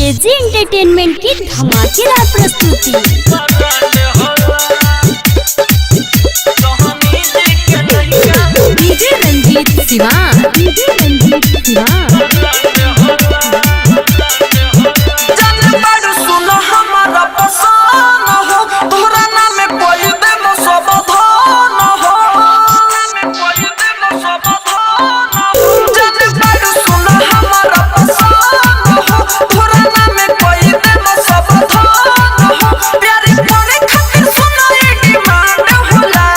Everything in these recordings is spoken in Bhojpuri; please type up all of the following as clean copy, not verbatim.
एजी एंटरटेनमेंट की धमाकेदार प्रस्तुति। DJ Ranjeet Siwan, DJ Ranjeet Siwan. जाने बारू सुनो हमारा पसान हो, तोहरा नाम कोई देव सब धन हो। जाने बारू सुनो हमारा पसान हो, तोहरा नाम कोई देव सब धन हो। प्यार करे खातिर सुनो ये डिमांड होला,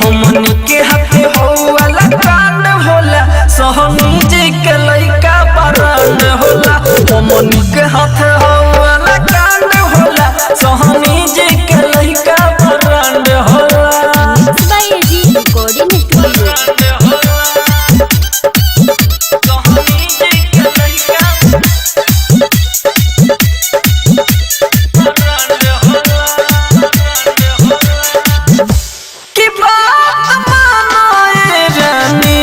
हमनी के हाथ हो वाला कांड होला, सोहनी जी के लइका बरांड होला। हमनी के हाथ हो वाला कांड होला, सोहनी जी के लइका बरांड होला। Mix by AG recording studio. Sohni ji के लइका बरांड होला। की बात मानो ए रानी,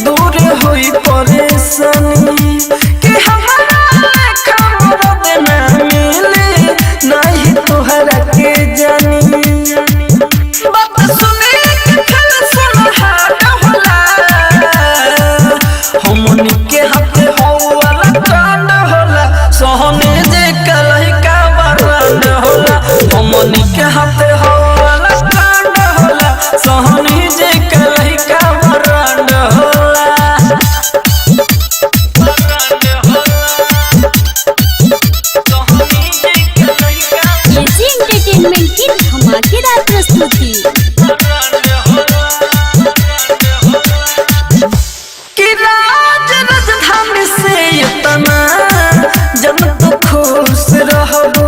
दूर होई परेशानी, कि हमारा लेखा मरद ना मिले, नहीं तोहरा के जानी। बात सुने के खेल सुन हाट होला, हमनी के हाथ हो वाला कांड होला, सोहनी जी के लइका बरांड होला। हमनी के हाथ हो वाला कांड होला, सोहनी जी के लइका बरांड होला। सोहनी जी के लइका एजी एंटरटेनमेंट की धमाकेदार प्रस्तुति। कि राज राजधानी से इतना जब तू खुश रहबो,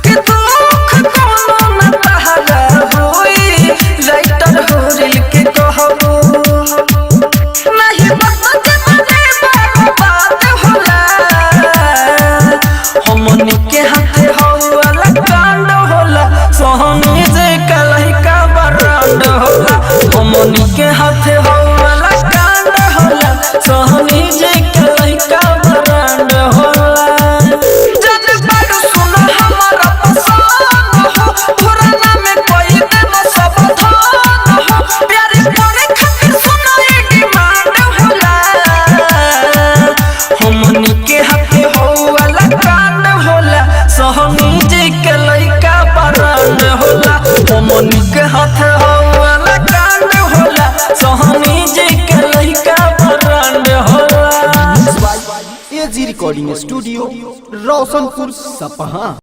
कि दुख कोनो न तहरा होई, राइटर हो रिल के कहबो नहीं बात जमाने बार बात होला। हमनी के हाथ हो वाला कांड होला, सोहनी जे कलही का बरांड होला। हमनी के हाथ हो वाला कांड होला, सोहनी जे कलही का बरांड होला। जन बारू सुनो हमारा पसान हो, तोरा नाम कोई देव सब धन हो। प्यार करे खातिर सुनो ये डिमांड होला, हमनी के हाथ हो वाला कांड होला, सोहनी जी के लइका बरांड होला। हमनी के हाथ हो वाला कांड होला, सोहनी जी के लइका बरांड होला। AG recording studio, Roshanpur Sapaha.